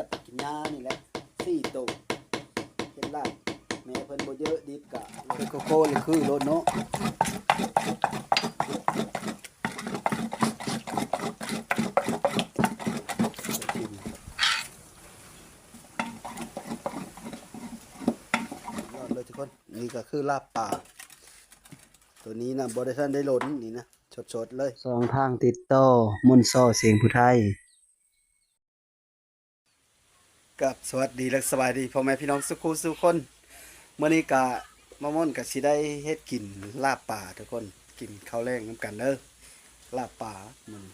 ບ ປາກິນຫຍ້ານີ້ແຫຼະ ສີ່ໂຕ ເຮັດລາບ ແມ່ເພິ່ນບໍ່ເຢີະ ດິບກະ ເຮັດໂກໂກ້ນີ້ຄືໂລດເນາະ. ຍອດເລີຍທຸກຄົນ ນີ້ກະຄືລາບປາ ໂຕນີ້ນະ ບໍ່ໄດ້ທັນໄດ້ລົນນີ້ນະ ສົດໆເລີຍ. ຊ່ອງທາງຕິດຕໍ່ ມົນຊໍ ສຽງຜູ້ໄທ. ກາບສະຫວັດດີ ແລະ ສະບາຍດີພໍ່ແມ່ພີ່ນ້ອງສູ່ຄູ່ສູ່ຄົນ. ມື້ນີ້ກະ ມາມ່ອນກະຊິໄດ້ເຮັດກິນລາບປາທຸກຄົນ ກິນເຂົ້າແລງນຳກັນເດີ. ລາບປາ ມັນ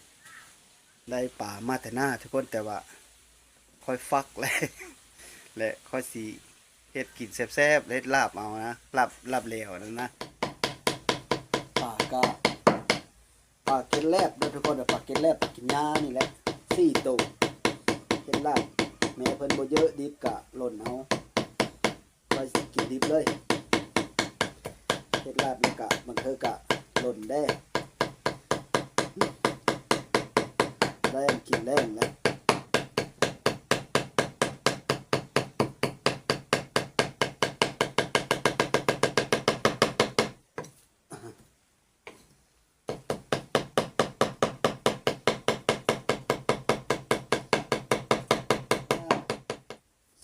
ໄດ້ປາມາແຕ່ໜ້າທຸກຄົນ ແຕ່ວ່າຂ້ອຍຟັກແລ້ວ ແລະ ຂ້ອຍຊິເຮັດກິນແຊບໆ ເຮັດລາບເອົານະ ລາບ ລາບແຫຼວນັ້ນນະ. ປາກະ ປາເກັດແລບເດີທຸກຄົນ ປາເກັດແລບ ປາກິນຫຍ້ານີ້ແຫຼະ ສີ່ໂຕ ເຮັດລາບ ແມ່ເພິ່ນບໍ່ເຢີະ ດິບກະຫຼົ່ນເອົາ ຂ້ອຍຊິກິນດິບເລີຍ ເຮັດລາບແລ້ວກະ ບາງເທື່ອກະຫຼົ່ນແດ່ ໄດ້ອັນກິນແລງແລ້ວ.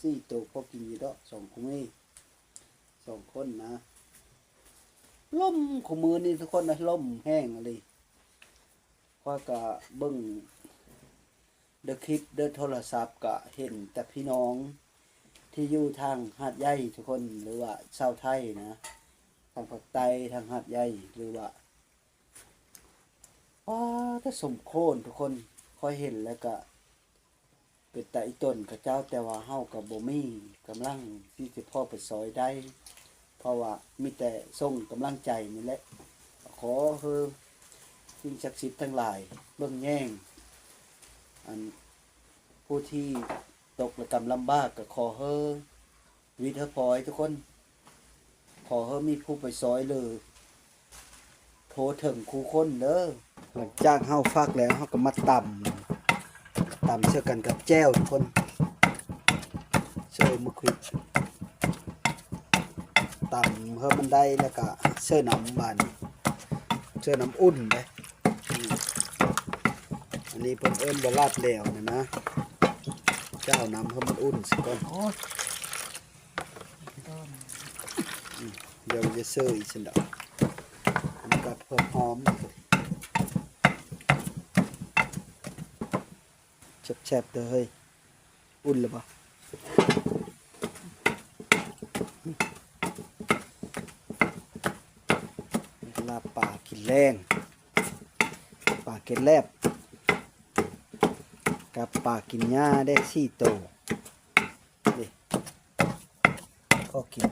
ສີ່ໂຕພໍກິນຢູ່ດອກ ສອງຄົນນີ້ ສອງຄົນນະ. ລົມຄູ່ມື້ນີ້ທຸກຄົນນະ ລົມແຮງອີ່ຫຼີ ຂ້ອຍກະເບິ່ງ ເດີຄລິບເດີໂທລະສັບກະເຫັນແຕ່ພີ່ນ້ອງທີ່ຢູ່ທາງຫາດໃຫຍ່ທຸກຄົນ ຫຼືວ່າຊາວໄທນະ ທາງພາກໃຕ້ ທາງຫາດໃຫຍ່ ຫຼືວ່າ ປາ ແຕ່ສົມໂຄນທຸກຄົນ ຂ້ອຍເຫັນແລ້ວກະເປັນຕາອີ່ຕົນເຂົາເຈົ້າ ແຕ່ວ່າເຮົາກະບໍ່ມີກຳລັງທີ່ຈະພໍໄປຊ່ອຍໄດ້ ເພາະວ່າມີແຕ່ສົ່ງກຳລັງໃຈນີ້ແຫຼະ. ຂໍເຮີສິ່ງສັກສິດທັງຫຼາຍເບິ່ງແຍງ ອັນ ຜູ້ທີ່ຕົກລະກຳລຳບາກ ກະຂໍເຮີວິດເຮີພອຍທຸກຄົນ ຂໍເຮີມີຜູ້ໄປຊ່ອຍເຫຼືອ ໂທເຖິງຄູ່ຄົນເດີ. ຫຼັງຈາກເຮົາຟັກແລ້ວ ເຮົາກະມາຕຳ ຕຳໃສ່ກັນກັບແຈ່ວທຸກຄົນ ໃສ່ໝາກຫວິດ ຕຳໃຫ້ມັນໄດ້ ແລ້ວກະໃສ່ນ້ຳບາດນີ້ ໃສ່ນ້ຳອຸ່ນເດ້. ອັນນີ້ເພິ່ນເອີ້ນວ່າລາບແຫຼວຫັ້ນນະ ເຈົ້ານ້ຳໃຫ້ມັນອຸ່ນຊະກ່ອນ ໂອ້ຍ ດຽວຈະເຊີອີກຊັ້ນດອກ ມັນກະຫອມ ແຊບໆເດີເຮີຍ. ອຸ່ນແລ້ວບໍ່? ລາບປາກິນແລງ ປາເກັດແລບ ກັບປາກິນຫຍ້າໄດ້ສີ່ໂຕ ນີ້ ພໍກິນ.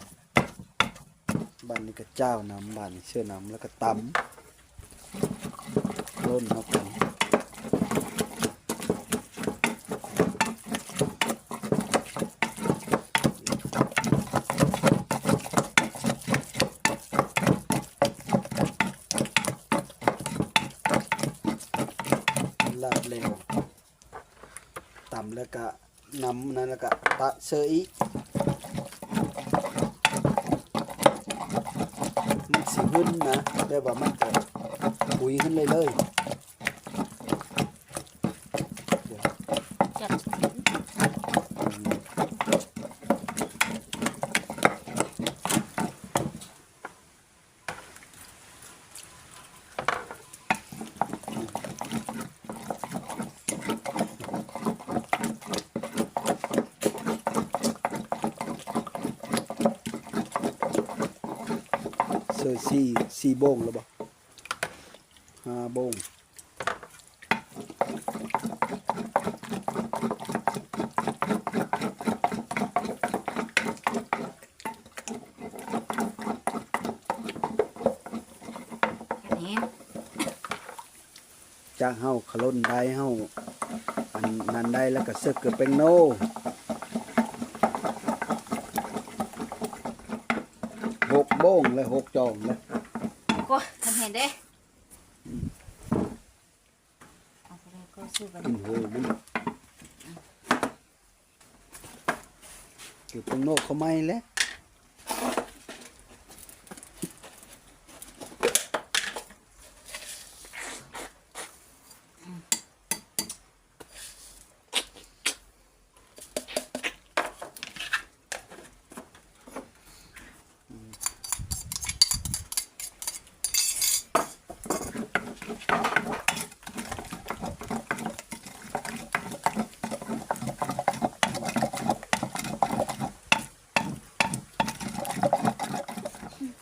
ບາດນີ້ກະຈ້າວນ້ຳ ບາດນີ້ເຊີນ້ຳ ແລ້ວກະຕຳ ລົນເຂົ້າກັນ ລາບແລ້ວ ຕຳແລ້ວກະ ນ້ຳນັ້ນແລ້ວກະປະເຊີອີກ ມັນຊິຫຶ້ນນະ ແບບວ່າມັນຈະຫຸຍຂຶ້ນເລື້ອຍໆ. ເຊີສີ່ ສີ່ໂບງແລ້ວບໍ່? ຫ້າໂບງ. ຈາກເຮົາຂະຫຼົ່ນໄດ້ ເຮົາອັນນັ້ນໄດ້ ແລ້ວກະເສິກເກືອແປ້ງໂນ ຫົກໂບງແລະ ຫົກຈອງແລະ ໂອ້ຍ ທຳເຫັນເດ້. ອືມ ເອົາໄປເລີຍ ກໍຊື້ໄປ ກິນໂຫມັນ. ຢູ່ເປັນໂນກເຂົາໃໝ່ແຫຼະ.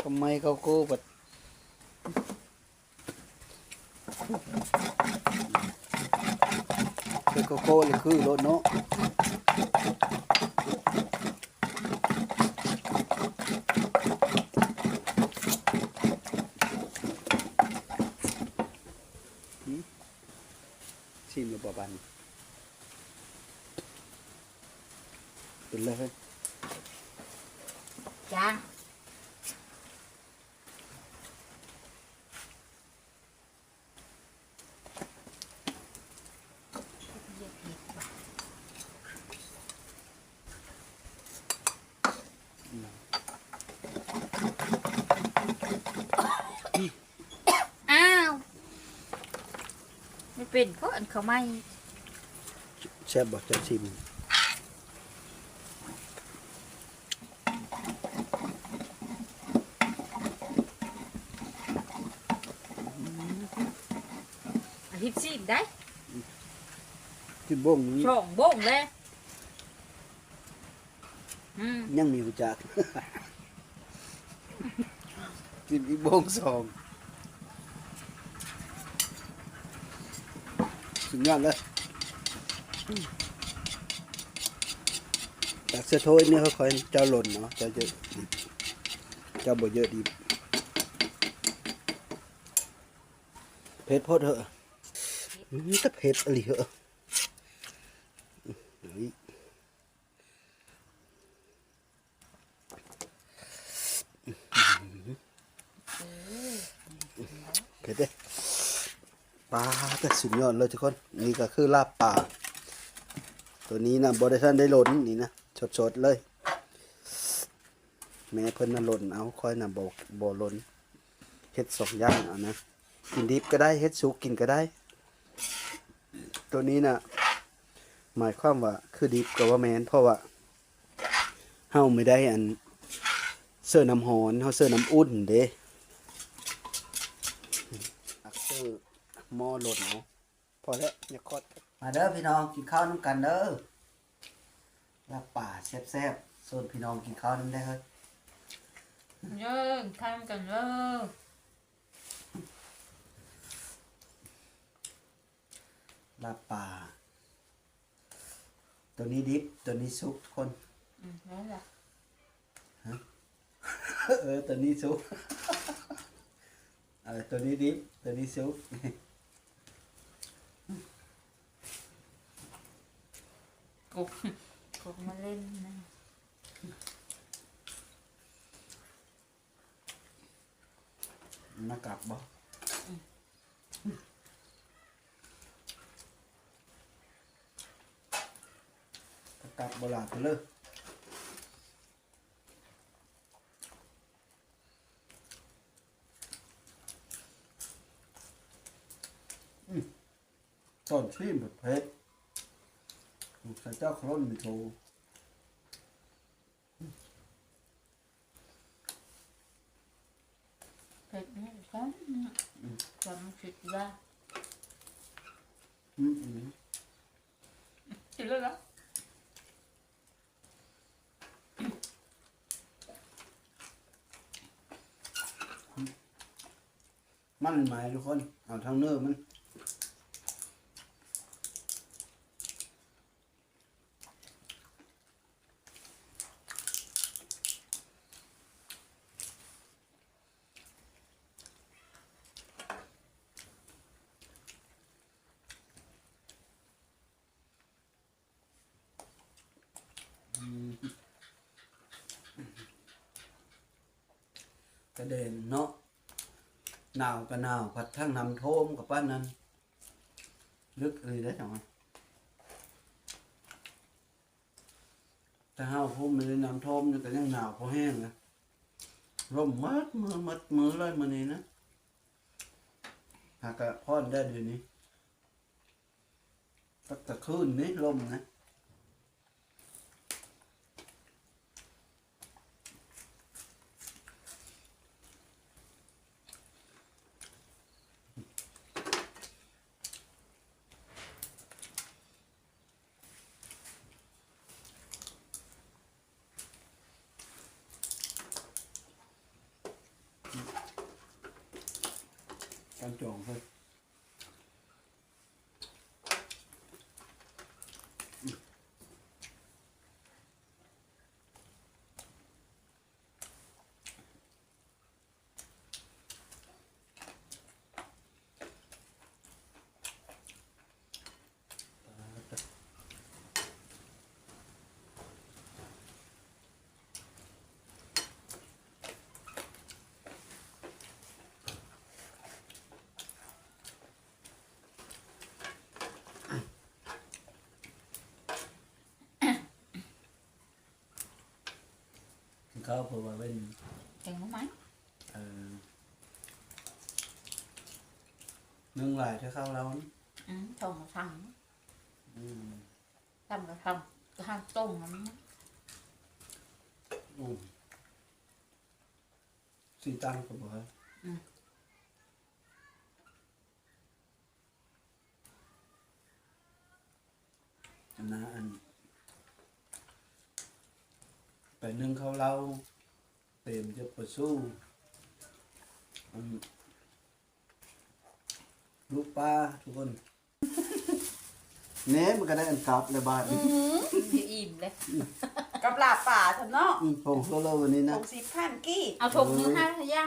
ທຳໄມເຂົາໂກບັດ ເຮັດໂກໂກ້ນີ້ຄືໂລດເນາະ. ອືມ ຊີມແລ້ວບໍ່ບາດນີ້ ເປັນເລີຍ ຈ້າ. ອ້າວ ມັນເປັນເພາະອັນເຂົ້າໃໝ່. ແຊບບໍ່? ເຈົ້າຊີມ. ອາທິດຊີບໄດ້ ກິນບົ້ງນີ້ ສອງບົ້ງແລ້ວ. ອືມ ຍັງມີຮູ້ຈັກ ກິນອີກບົ້ງສອງ ສຸດຍອດເລີຍ. ຕັກໃສ່ຖ້ວຍນີ້ ຄ່ອຍໆ ເຈົ້າຫຼົ່ນເນາະ ເຈົ້າເຢີດດິບ ເຈົ້າບໍ່ເຢີດດິບ. ເຜັດໂພດເຫາະ ອືມ ແຕ່ເຜັດອີ່ຫຼີເຫາະ. ເຜັດເດ້ ປາ ແຕ່ສຸດຍອດເລີຍທຸກຄົນ. ນີ້ກໍຄືລາບປາ ໂຕນີ້ນະ ບໍ່ໄດ້ທັນໄດ້ຫຼົ່ນ ນີ້ນະ ສົດໆ ເລີຍ. ແມ່ເພິ່ນນະຫຼົ່ນເອົາ ຂ້ອຍນະບໍ່ ບໍ່ຫຼົ່ນ ເຮັດສອງຢ່າງເອົານະ ກິນດິບກໍໄດ້ ເຮັດສຸກກິນກໍໄດ້. ໂຕນີ້ນະ ໝາຍຄວາມວ່າຄືດິບກໍບໍ່ແມ່ນ ເພາະວ່າເຮົາບໍ່ໄດ້ອັນ ເສີນ້ຳຮ້ອນ ເຮົາເສີນ້ຳອຸ່ນເດ້ ເສີໝໍ້ລົ້ນເອົາ. ພໍແລ້ວ ຢ່າຄອດ. ມາເດີພີ່ນ້ອງ ກິນເຂົ້ານຳກັນເດີ ລາບປາແຊບໆ. ຊວນພີ່ນ້ອງກິນເຂົ້ານຳແດ່ເຮີ້ຍ ເດີ ກິນເຂົ້ານຳກັນເດີ ລາບປາ. ໂຕນີ້ດິບ ໂຕນີ້ສຸກທຸກຄົນ. ອືມ ນັ້ນລະ ຮະ ເອີ ໂຕນີ້ສຸກ ເອີ ໂຕນີ້ດິບ ໂຕນີ້ສຸກ. ກົບ ກົບມາຫຼິ້ນນະ ມາກັບບໍ່? ອືມ ມາກັບບໍ່ລະ ໄປເລີຍ. ອືມ ຕອນຊີມເຜັດ ໃສ່ເຈົ້າໂຄລນໂຕ. ເຜັດນີ້ຊ້ຳ ອືມ ຊ້ຳຄິດວ່າ ອືມ ອືມ ກິນແລ້ວລະ ມັນໃໝ່ທຸກຄົນ ເອົາທາງເນີມັນ. ອືມ ກະແດງເນາະ ໜາວກະໜາວ ພັດທັງນ້ຳຖ້ວມກະປານນັ້ນ ເລິກອີ່ຫຼີເດ້ ຈັ່ງວ່າ. ແຕ່ເຮົາພຸ້ນມີແຕ່ນ້ຳຖ້ວມນີ້ກໍຍັງໜາວພໍແຮງນະ ລົມໝົດມື້ໝົດມື້ເລີຍມື້ນີ້ນະ ຫາກະຮ້ອນແດ່ດຽວນີ້ ຕັ້ງແຕ່ຄືນນີ້ລົມນະ. ການຈອງເພິ່ນ ເຂົາເພິ່ນວ່າເປັນ ແກງໜໍ່ໄມ້ ເອີ ໜຶ່ງຫຼາຍແທ້ເຂົ້າລາວນະ ອືມ ສອງກະທຳ ອືມ ສາມກະທຳ ກະທຳຕົ້ມຫັ້ນນະ ອືມ ສີ່ຕັນກໍບໍ່ ອືມ. ອັນນະ ອັນ ໄປໜຶ້ງເຂົ້າເລົາ ເຕມຈະປະຊູ ອັນ ລູກປາທຸກຄົນ ແນ່ ມັນກໍໄດ້ອັນກັບແລ້ວບາດນີ້ ອືມ ອີ່ມເລີຍ ກັບລາບປາຊັ້ນເນາະ ອືມ ຜົງໂຊໂລນີ້ນະ ຫົກສິບພັນກີບ ເອົາຖົງໜຶ່ງໃຫ້ ເອີ ຫາຍາ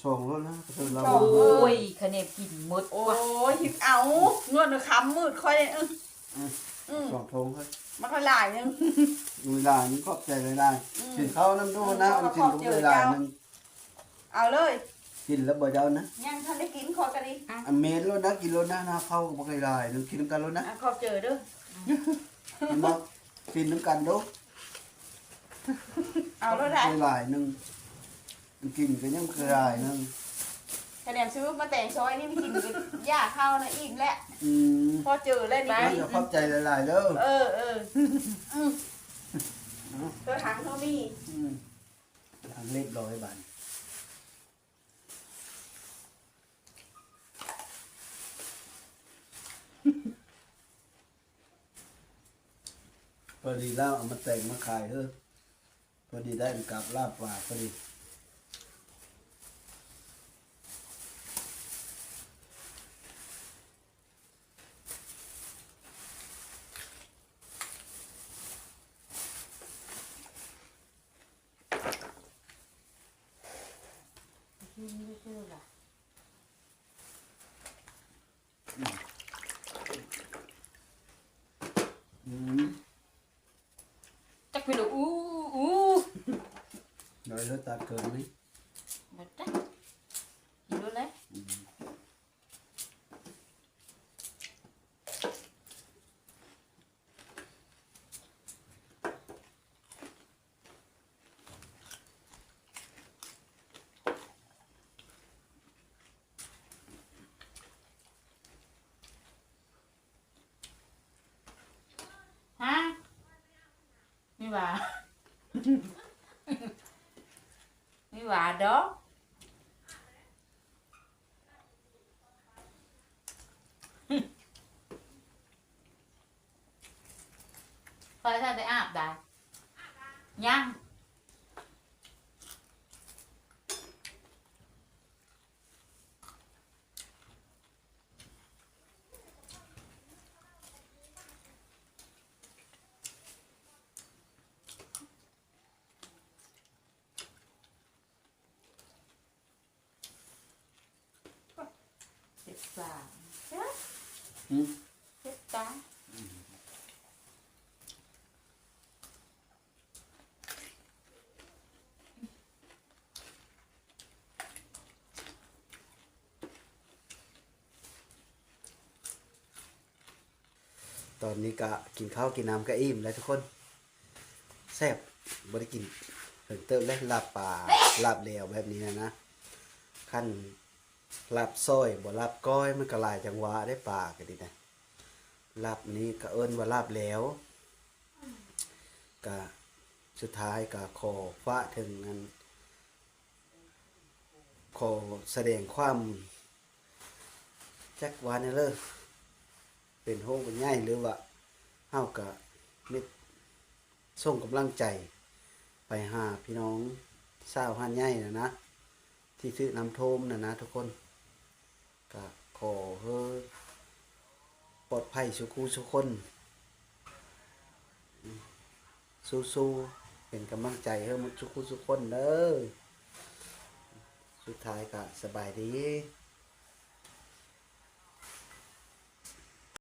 ສອງໂລນະ ສອງໂລ ໂອ້ຍ ຄະແນນກິນໝົດ ໂອ້ຍ ເອົາ ນວດມື້ຄ່ຳມືດຂ້ອຍ ອືມ ອືມ ສອງຖົງເຮີ້ຍ ມັນກໍຫຼາຍໜຶ່ງ ຫຼາຍໜຶ່ງ ຂອບໃຈຫຼາຍໆ ອືມ ກິນເຂົ້ານຳດູນະ ກິນຂອບໃຈຫຼາຍໜຶ່ງ ເອົາເລີຍ ກິນແລ້ວບໍ່ເຈົ້ານະ ຍັງທັນໄດ້ກິນ ຂ້ອຍກໍດີ ອາ ເມນໂລດນະ ກິນໂລດນະ ເຂົ້າກໍບໍ່ຄ່ອຍຫຼາຍໜຶ່ງ ກິນນຳກັນໂລດນະ ອາ ຂອບໃຈເດີ້ ກິນບໍ່ ກິນນຳກັນດູ ເອົາໂລດໄດ໋ ຫຼາຍໜຶ່ງ ມັນກິນກໍຍັງຄືຫຼາຍໜຶ່ງ ຄະແນນຊື້ມາແຕງຊອຍນີ້ມັນກິນກໍຢາກເຂົ້ານະ ອີ່ມແລ້ວ ອືມ ພໍເຈີແລ້ວນີ້ ກໍຂອບໃຈຫຼາຍໆເດີ້ ເອີ ເອີ ອືມ ເອີ ທາງເຮົາມີ ອືມ ລ້າງລຽບຮ້ອຍບາດ ພໍດີລາວເອົາມາແຕ່ງມາຂາຍເຮີ້ຍ ພໍດີໄດ້ອັນກັບລາບປາພໍດີ ກິນຊື່ໆລະ ອືມ ຈັກເປັນ ອູ້ ອູ້ ໄດ້ເລີຍ ຕັດເກີນນີ້ ບໍ່ຈັກ ກິນໂລດເລີຍ ອືມ. ຮະ ມີຫວາ ມີຫວາດອກ ຂ້ອຍທັນໄດ້ອາບດາ ຍັງ. ເຈັບຕາ ຫືມ ເຈັບຕາ. ຕອນນີ້ກະກິນເຂົ້າກິນນ້ຳກະອີ່ມແລ້ວທຸກຄົນ. ແຊບ ບໍ່ໄດ້ກິນເຖິງເຕີບແລ້ວ ລາບປາ ລາບແຫຼວແບບນີ້ນະນະ. ຄັນລາບຊອຍ ບໍ່ລາບກ້ອຍ ມັນກໍຫຼາຍຈັງຫວະເດ້ ປາກໍດີນະ. ລາບນີ້ກໍເອີ້ນວ່າລາບແຫຼວ. ກະສຸດທ້າຍກໍຂໍຝາກເຖິງອັນ ຂໍສະແດງຄວາມ ຈັກວ່າແນວເລີ ເປັນໂຮງເປັນໃຫຍ່ ຫຼືວ່າເຮົາກະມິດສົ່ງກຳລັງໃຈໄປຫາພີ່ນ້ອງຊາວຫາດໃຫຍ່ນະນະ ທີ່ຖືກນ້ຳຖ້ວມນະນະທຸກຄົນ. ກະຂໍໃຫ້ປອດໄພສູ່ຄູ່ສູ່ຄົນ ສູ້ໆ ເປັນກຳລັງໃຈໃຫ້ໝົດສູ່ຄູ່ສູ່ຄົນເດີ. ສຸດທ້າຍກະສະບາຍດີ.